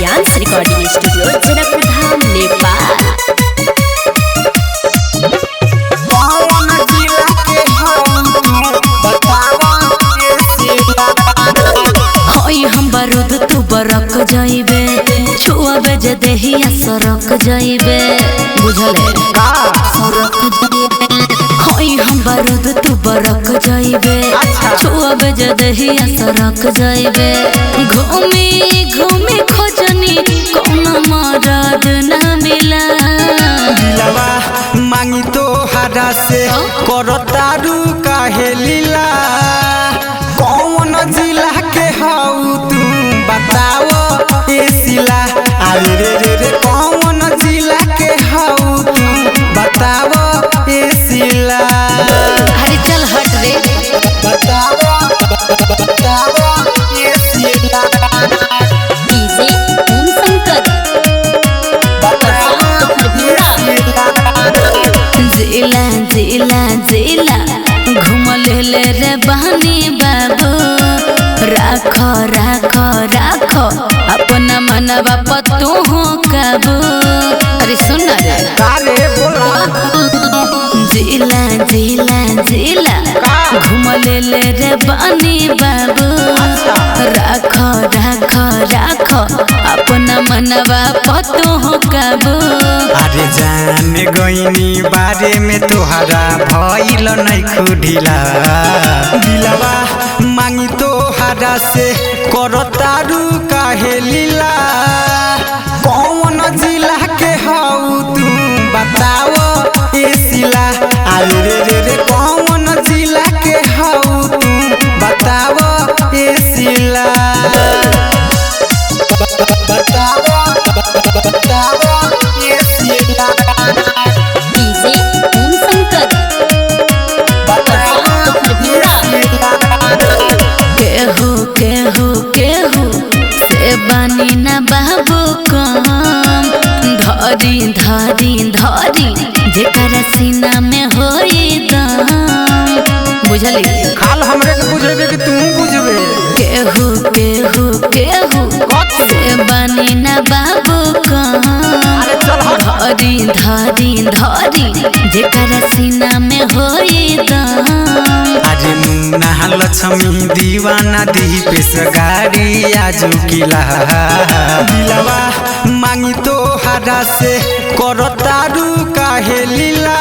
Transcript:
Dance recording studio Janakpurdham Nepal. होई हम बारूद तू बरक जाइबे, छुआबे जे देहिया सरक जाइबे, बुझले सरक जाइबे। होई हम बारूद तू बरक जाइबे, छुआबे जे देहिया सरक जाइबे। घूमी घूमी खोजनी कोनो मरद ना मिला। दिलवा मांगी तो हरा से करतारू काहे लीला, कौन जिला के हऊ तू बताओ ए सिला। अरे रे रे रे कौन जिला के हऊ तू बताओ ए सिला। अरे चल हट रे। बताओ बताओ ए सिला। डीजे ओम शंकर। बताओ ए सिला। जिला जिला जिला घूमल ले रे बहनी बाबू, राख राख राख अपना मनवा पतू हो काबू। अरे सुन रे कारे बोला। जिला जिला जिला घूमल ले रे बहनी बाबू, राख राख राख अपना मनवा पतू हो काबू। अरे जान गईनी बारे में तोहरा भइल नहीं खुढिला। दिलवा मांगी तोहरा से करतारू काहे लीला, कौन जिला के हऊ तू बताओ ए सिला। अरे रे रे रे कौन जिला के हऊ तू बताओ ए सिला। बताओ बताओ ए सिला। डीजे ओम शंकर। केहू केहू केहू से बानी ना बाबू कम, धरी धरी धरी जेकरा सीना में होई दम, बुझली। खाल हमरे के बुझेबे कि तू बुझबे। केहू केहू केहू से बानी ना बाबू कम, अरे चल हट। धरी धरी धरी जेकरा सीना में होई दम। अरे मुन्ना लक्ष्मी दीवाना दी पेश गाड़ी आजू किला। दिलवा मांगी तोहरा से करतारू काहे लीला,